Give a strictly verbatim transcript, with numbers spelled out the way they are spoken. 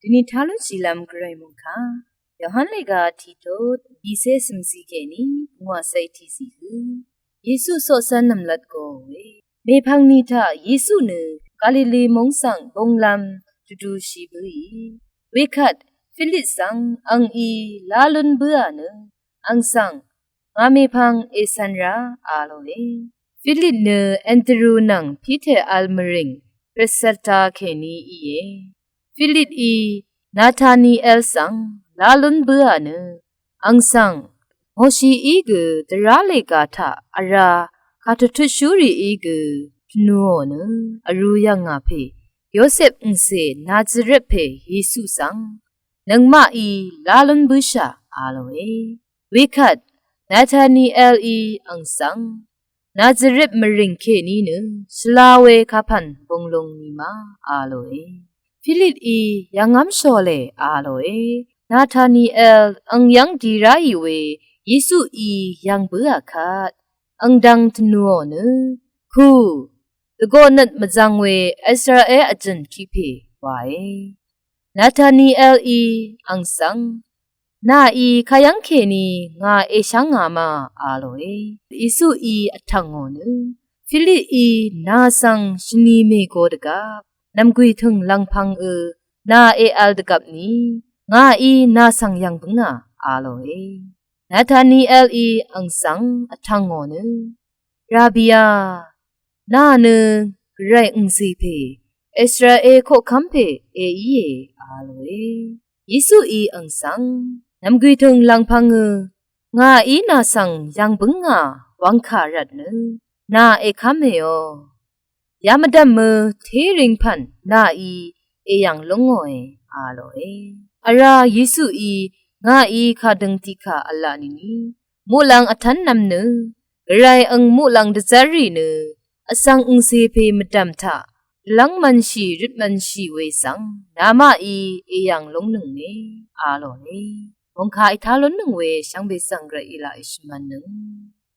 Dvni talun shìlvm Gvray mungkà Yohan lèga tiqtut bìcé cø̀mcì kèní pungwà cé tiqcì hø Yesu coqcv́n nv̀mlat go we. Mèpvng ni taq Yesu nø Galili móng svng bunglv́m dvdushì bǿì. Wekvt Filip svng ang í lá lún bǿà nø ang svng ngà mèpvng ècv̄n rá a lòe. Filip nø Andru nvng Piter vl mvrìng Betseta kèní íe. Filip í Nataniel svng lá lún bǿà nø ang svng Moshií gø dvrá lèga taq vrá kàtututshúrìí gø tvnuò nø vrū yv̀ngà pè Yosep angcè Nazaret pè Yesu svng nøngmaqí lá lún bǿshà a lòe. Wekvt Natanielí ang svng Nazaret mvrìng kèní nø shvla we kapv̀n bunglung ni ma a lòe. Filipí yv̀ngv́m shòlè a lòe. Nataniel ang yv́ng di ráì we Yesuí yv̀ng bǿà kvt ang dvng tvnuò nø ku dvgoqnøt mvzvng we Israel vjø̀n tiq pè wae. Natanielí ang svng nàí kayv́ng kèní ngà èshv́ngà ma a lòe. Yesuí vtv̀ngò nø Filipí nà svng shvni mègo dvgvp nv̀mgwìtø̀ng lv̀ngpv̄ng ø nà èvl dvgvp ni ngàí nà svng yv̀ng bǿngà a lòe. Natanielí ang svng vtv̀ngò nø Rabia, nà nø Gvray angcè pè Israel koqkv́m pè èíe a lòe. Yesuí ang svng nv̀mgwìtø̀ng lv̀ngpv̄ng ø ngàí nà svng yv̀ng bǿngà wv̄ngkà rvt nø nà èkv́mèò. Yamvdv̀m ø téring pv̀n nàí èyv̀ng lúngòe a lòe. Vrá Yesuí ngàí kadøng tiqkà v̄la nìni muqlàng vtv́n nvm nø Gvray ang muqlàng dvzv́rrì nø vsvng angcè pè mvdv̀m taq dvlv́ng mv̄nshì røt mv̄nshì we svng namaqí èyv̀ng lúngnønge a lòe. Mòngkà ètá lúnnøng we shvngbe svng Gvray í laq èshvmv̄nnøng.